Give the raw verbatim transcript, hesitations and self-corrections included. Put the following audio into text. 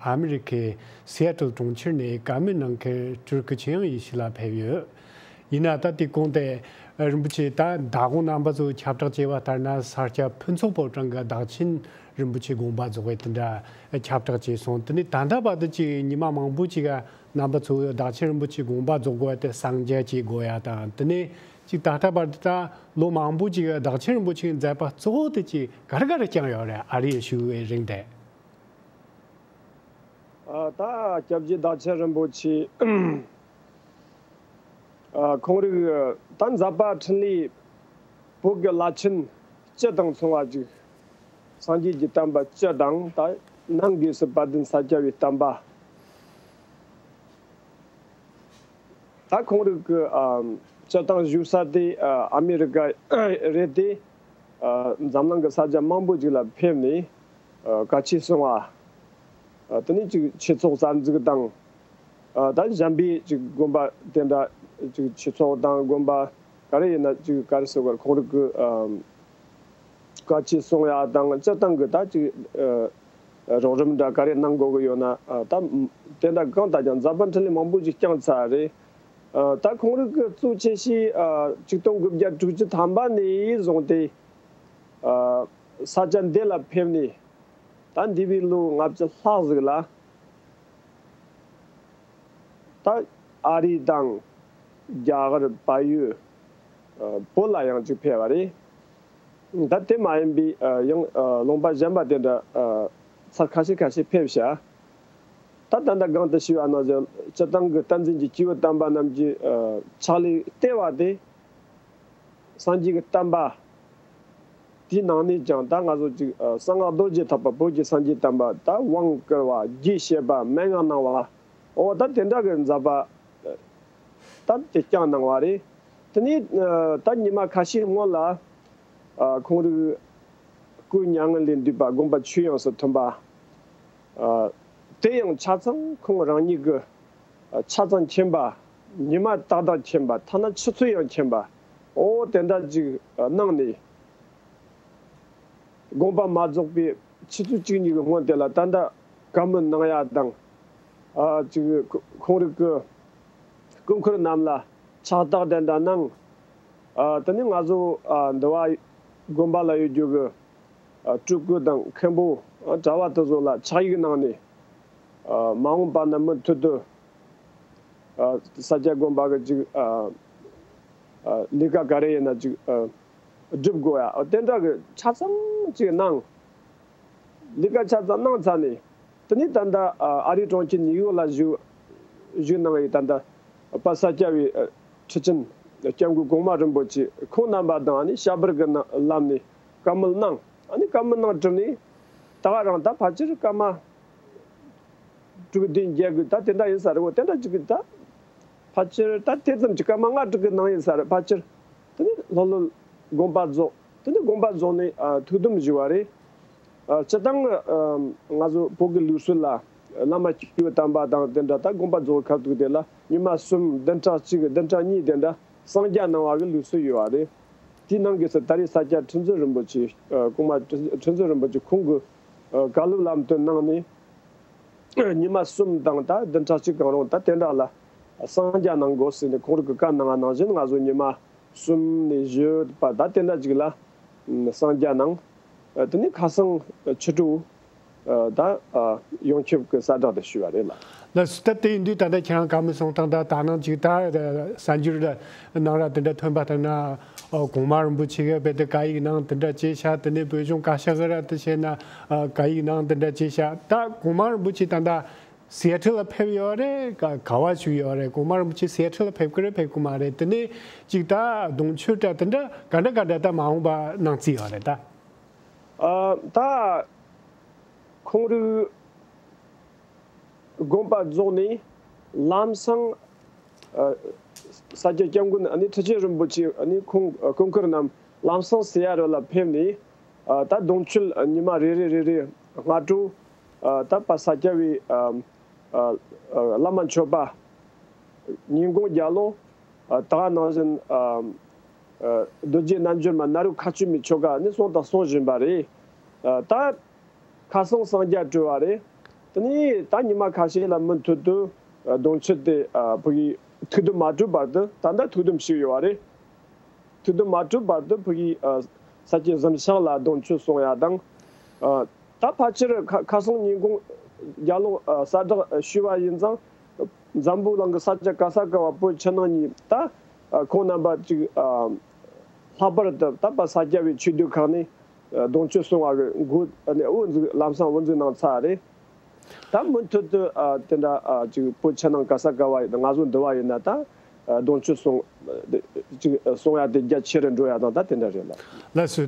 ཨ་མི་རི་ཁའི་སི་ཨེ་ཊལ་གྲོང་ཁྱེར་ནས་བཀའ་མོལ་གནང་མཁན་སྤྲུལ་སྐུ་ཆོས་དབྱིངས་ཡེ་ཤེས་ལགས་ཕེབས་ཡོད། ཡིན་ན་ད་དེ་གོང་དེ་རིན་པོ་ཆེ་ད་མདང་དགོང་རྣམ་པ་ཚོ་ཁྱབ་བསྒྲགས་བྱས་པ་ལྟར་ན། ས་སྐྱ་ཕུན་ཚོགས་ཕོ་བྲང་གི་བདག་ཆེན་རིན་པོ་ཆེ་དགོངས་པ་རྫོགས་པའི་དེ་འདྲ་ཁྱབ་བསྒྲགས་བྱས་སོང་། དེ་ནས་ད་ལྟ་བར་དུ་ཅིག་ཉི་མ་མང་པོ་ཅིག་ག་རྣམ་པ་ཚོ་བདག་ཆེན་རིན་པོ་ཆེ་དགོངས་པ་རྫོགས་དགོས་པ་དེ་གསང་རྒྱ་བྱེད་དགོས་ཡ་དང་། དེ་ནས་ཅིག་ད་ལྟ་བར་དུ་ད་ལོ་མང་པོ་ཅིག་ག་བདག་ཆེན་རིན་པོ་ཆེའི་མཛད་པ་གཙོ་བོ་དེ་ཅིག་ག་རེ་ག་རེ་བསྐྱངས་ཡོད་རེད། ཨ་རིར་བཞུགས་པའི་རིང་དེ། ཨ། ད་སྐྱབས་རྗེ་བདག་ཆེན་རིན་པོ་ཆེ། ཨ། ཁོང་རང་ད་མཛད་པ་འཕྲིན་ལས་བོད་ཀྱི་བླ་ཆེན་བཅུ་དང་མཚུངས་པ་ཅིག། སངས་རྒྱས་ཀྱི་བསྟན་པ་བཅུ་དང་། ད་ནང་སྒོས་སུ་དཔལ་ལྡན་ས་སྐྱ་པའི་བསྟན་པ། ད་ཁོང་རང་གི་ཨ་སྤྱིར་བཏང་བཞུགས་ས་དེ་ཨ་ཨ་མི་རི་ཀ་རེད་དེ། ཨ་འཛམ་གླིང་གི་ས་ཆ་མང་པོ་ཅིག་ལ་ཕེབས་ནས་ཨ་བཀའ་ཆོས་གསུང་བ། ཨ་དེ་ནས་ཅིག་ཆོས་ཚོགས་གསར་འཛུགས་དང་། ཨ་ད་གཞན་པའི་ཅིག་དགོན་པ་དེ་འདྲ་ཅིག་ཆོས་ཚོགས་དང་དགོན་པ་ག་རེ་ཡིན་ན་ཅིག་ག་རེ་ཟེར་དགོས་རེད། ཁོང་རང་གི་ཨ་བཀའ་ཆོས་གསུང་ཡ་དང་། སྤྱིར་བཏང་གི་ད་ཅིག་ཨ་རོགས་རམ་འདྲ་ག་རེ་གནང་དགོས་ཀྱི་ཡོད་ན། ཨ་ད་དེ་འདྲ་གང་ལྟར་ཀྱང་མཛད་པ་འཕྲིན་ལས་མང་པོ་ཞིག་བསྐྱངས་ཚར་རེད། ཨ་ད་ཁོང་རང་གི་གཙོ་ཆེ་ཤོས་ཨ་ཆིག་སྟོང་དགུ་བརྒྱ་དྲུག་ཅུ་ཐམ་པ་ནས་བཟུང་སྟེ་ཨ་ས་ཆ་འདི་ལ་ཕེབས་ནས་ད་འདས་པའི་ལོ་ལྔ་བཅུ་ལྷག་ཟིག་ལ། ད་ཨ་རི་དང་རྒྱ་གར་བལ་ཡུལ་ཨ་བོད་ལ་ཡང་ཅིག་ཕེབས་པ་རེད། ད་དེ་མ་ཡིན་པའི་ཨ་ཡང་ཨ་ལུང་པ་གཞན་པ་དེ་འདྲ་ཨ་ཚར་ཁ་ཤས་ཁ་ཤས་ཕེབས་ཤག། ད་ད་ལྟ་གོང་དུ་ཞུས་པ་ནང་བཞིན་སྤྱིར་བཏང་གི་བསྟན་འཛིན་གྱི་སྐྱེས་བུ་དམ་པ་རྣམས་ཀྱི་ཨ་ཕྱག་ལས་ལྟེ་བ་དེ་སངས་རྒྱས་ཀྱི་བསྟན་པ། དེའི་ནང་ནས་ཀྱང་ད་ང་ཚོ་ཅིག་ཨ་གསང་སྔགས་རྡོ་རྗེ་ཐེག་པ་བོད་ཀྱི་སངས་རྒྱས་བསྟན་པ། ད་དབང་བསྐུར་བ། རྒྱས་བཤད་པ། མན་ངག་གནང་བ། འོ་ད་དེ་འདྲ་གི་མཛད་པ་ད་དེ་བསྐྱངས་གནང་བ་རེད། དེ་ནས་ཨ་ད་ཉི་མ་ཁ་ཤས་སྔོན་ལ་ཨ་ཁོང་རང་སྐུ་མྱ་ངན་ལས་འདས་པ་དགོངས་པ་ཆོས་དབྱིངས་སུ་ཐིམ་པ། ཨ་དེ་ཡང་ཆ་ཚང་ཁོང་རང་ཉིད་ཀྱི་ཨ་ཆ་ཚང་མཁྱེན་པ། ཉི་མ་ཏག་ཏག་མཁྱེན་པ། ཐ་ན་ཆུ་ཚོད་ཡང་མཁྱེན་པ། འོ་དེ་འདྲ་ཅིག་ཨ་གནང་ནས། དགོངས་པ་མ་རྫོགས་པའི་ཆུ་ཚོད་གཅིག་གཉིས་ཀྱི་སྔོན་དེ་ལ་ད་ལྟ་བཀའ་མོལ་གནང་ཡ་དང་། ཨ་ཅིག་ཁོ་ཁོང་རང་གི་སྐུ་འཁོར་རྣམས་ལ་ཕྱག་རྟགས་དེ་འདྲ་གནང་། ཨ་དེ་ནས་ང་ཚོ་ཨ་འདི་བ་དགོན་པ་ལ་ཡོད་རྒྱུ་གི་ཨ་སྤྲུལ་སྐུ་དང་མཁན་པོ་ཨ་གྲྭ་བ་དེ་ཚོ་ལ་ཕྱག་ཡིག་གནང་ནས། ཨ་མ་འོངས་པ་ན་མུ་མཐུད་དུ་ཨ་ས་སྐྱ་དགོན་པ་གི་ཅིག་ཨ་ཨ་ལས་ཀ་ག་རེ་ཡིན་ན་ཅིག་ཨ་སྒྲུབ་དགོས་ཡ། ཨ་དེ་འདྲ་གི་ཆ་ཚང་ཅིག་གནང་། ལས་ཀ་ཆ་ཚང་གནང་ཚར་ནས། དེ་ནས་ད་ལྟ་ཨ་ཨ་རིའི་གྲོང་ཁྱེར་ནིའུ་ཡོག་ལ་བཞུགས་བཞུགས་གནང་བའི་ད་ལྟ་དཔལ་ས་སྐྱ་པའི་ཨ་ཁྲི་ཆེན་སྐྱབས་མགོན་གོང་མ་རིན་པོ་ཆེ་ཁོང་རྣམ་པ་དང་ཨ་ནི་ཞབས་པར་གྱི་ནང་ལམ་ནས་བཀའ་མོལ་གནང་། ཨ་ནི་བཀའ་མོལ་གནང་གྲུབ་ནས་ད་ག་རང་ད་ཕལ་ཆེར་སྐར་མ་དྲུག་བདུན་བརྒྱད་དགུ་ད་དེ་འདྲ་ཡིན་ས་རེད། འོ་དེ་འདྲ་ཅིག་གི་ད་ཕལ་ཆེར་ད་དེ་ཙམ་གྱི་སྐར་མ་ལྔ་དྲུག་གི་ནང་ཡིན་ས་རེད། ཕལ་ཆེར་དེ་ནས་ལྷོད་ལྷོད་དགོངས་པ་རྫོགས། དེ་ནས་དགོངས་པ་རྫོགས་ནས་ཨ་ཐུགས་དམ་ཞུས་པ་རེད། ཨ་སྤྱིར་བཏང་ཨ་ང་ཚོ་བོད་ཀྱི་ལུགས་སྲོལ་ལ་བླ་མ་སྐྱེས་བུ་དམ་པ་དང་དེ་འདྲ་ད་དགོངས་པ་རྫོགས་ཁ་ཐུག་དེ་ལ་ཉི་མ་གསུམ་བདུན་ཕྲག་གཅིག་བདུན་ཕྲག་གཉིས་དེ་འདྲ་གསང་རྒྱ་གནང་བ་གི་ལུགས་སྲོལ་ཡོད་པ་རེད། དེའི་ནང་གི་སུ་ད་རེས་ས་སྐྱ་ཁྲི་འཛིན་རིན་པོ་ཆེ་ཨ་གོང་མ་ཁྲི་འཛིན་རིན་པོ་ཆེ་ཁོང་གི་ཨ་བཀའ་སློབ་ལམ་སྟོན་གནང་ནས། ཉི་མ་གསུམ་དང་ད་བདུན་ཕྲག་གཅིག་གང་རུང་ད་དེ་འདྲ་ལ་གསང་རྒྱ་གནང་དགོས་ཟེར་ནས་ཁོང་རང་གི་བཀའ་གནང་བ་ནང་བཞིན་ང་ཚོ་ཉི་མ་གསུམ་ནས་བཞི་བར་ད་དེ་འདྲ་ཅིག་ལ་གསང་རྒྱ་གནང་། དེ་ནས་ཁ་སང་ཕྱི་དྲོ་ད་ཡོངས་ཁྱབ་ཀྱི་གསལ་བསྒྲགས་དེ་ཞུས་པ་རེད་ལགས། ལགས་སོ། ད་དེ་ཡིན་དུས་ད་ལྟ་ཁྱེད་རང་བཀའ་མོལ་གསུང་སྟངས་དང་ད་ནང་ཅིག་ད་གསར་འགྱུར་ནང་ར་དེ་འདྲ་ཐོན་པ་ལྟར་ན། ཨོ། གོང་མ་རིན་པོ་ཆེ་གིས་རྦད་དེ་བཀའ་ཡིག་ནང་དེ་འདྲ་བྱས་ཤག། དེ་ནས་བོད་གཞུང་བཀའ་ཤག་གིས་ར་དེ་བྱས་ན་ཨ་བཀའ་ཡིག་ནང་དེ་འདྲ་བྱས་ཤག། ད་གོང་མ་རིན་པོ་ཆེ་ད་ལྟ་སི་ཨེ་ཊལ་ལ་ཕེབས་ཡོད་རེད། ག་ག་བ་བཞུགས་ཡོད་རེད། གོང་མ་རིན་པོ་ཆེ་སི་ཨེ་ཊལ་ལ་ཕེབས་ཀྱི་རེད། ཕེབས་ཀྱི་མ་རེད། དེ་ནས་ཅིག་ད་གདུང་མཆོད་འདྲ་དེ་འདྲ་ག་འདྲ་ག་འདྲ་ད་མ་འོངས་པ་གནང་རྩིས་ཡོད་རེད་ད། ཨ་ད་ཁོང་རང་དགོངས་པ་རྫོགས་ནས་ལམ་སང་ཨ་ས་སྐྱ་སྐྱབས་མགོན་ཨ་ནི་ཁྲི་ཆེན་རིན་པོ་ཆེ་ཨ་ནི་ཁོང་ཨ་སྐུ་འཁོར་རྣམས་ལམ་སང་སི་ཨེ་ཊལ་ལ་ཕེབས་ནས་ཨ་ད་གདུང་མཆོད་ཨ་ཉི་མ་རེ་རེ་རེ་རེ་སྔ་དྲོ་ཨ་ད་དཔལ་ས་སྐྱ་པའི་ཨ་ཨ་ཨ་བླ་མ་མཆོད་པ་ཉིན་གུང་རྒྱལ་ལོ་ཨ་ད་ག་ནང་བཞིན་ཨ་ཨ་རྡོ་རྗེ་རྣལ་འབྱོར་མ་ནཱ་རོ་མཁའ་སྤྱོད་མའི་ཆོ་ག་ནི་གསུང་དང་གསུང་བཞིན་པ་རེད། ཨ་ད་ཁ་སང་གསང་རྒྱ་གྲོལ་བ་རེད། དེ་ནས་ད་ཉི་མ་ཁ་ཤས་ལ་མུ་མཐུད་དུ་ཨ་སྡོང་ཆུ་དེ་ཨ་ཕ་གི་ཐིག་དུམ་མ་གྲུབ་བར་དུ། ད་ལྟ་ཐིག་དུམ་ཞིག་ཡོད་པ་རེད། ཐིག་དུམ་མ་གྲུབ་བར་དུ་ཕ་གི་ཨ་ས་སྐྱའི་གཟིམ་ཤག་ལ་སྡོང་ཆུ་སོང་ཡ་དང་། ཨ་ད་ཕལ་ཆེར་ཁ་ཁ་སང་ཉིན་གུང་རྒྱ་ལོག་ཨ་གསལ་བསྒྲགས་ཞུས་པ་ཡིན་ཙང་། འཛམ་བུ་གླིང་གི་ས་ཆ་ག་ས་ག་བ་བོད་ཕྱི་ནང་གཉིས་ད་ཨ་ཁོང་རྣམ་པ་ཅིག་ཨ་ལྷག་པར་དུ་ད་པ་ས་སྐྱ་བའི་ཆོས་སྡེ་ཁག་ནས་ཨ་སྡོང་ཆུ་སོང་བ་གི་འགོ་ཨ་ནས་དབུ་འཛུགས། ལམ་སང་དབུ་འཛུགས་གནང་ཚར་རེད། ད་མུ་མཐུད་དུ་ཨ་དེ་འདྲ་ཨ་ཅིག་བོད་ཕྱི་ནང་ག་ས་ག་བ་ཡིན་ན། ང་ཚོ་འདི་བ་ཡིན་ན་ད་ཨ་སྡོང་ཆུ་སོང་ཅིག་སོང་ཡ་དེ་རྒྱ་ཆེ་རུ་འགྲོ་ཡ་དང་ད་དེ་འདྲ་རེད་ལ། ལགས་སོ།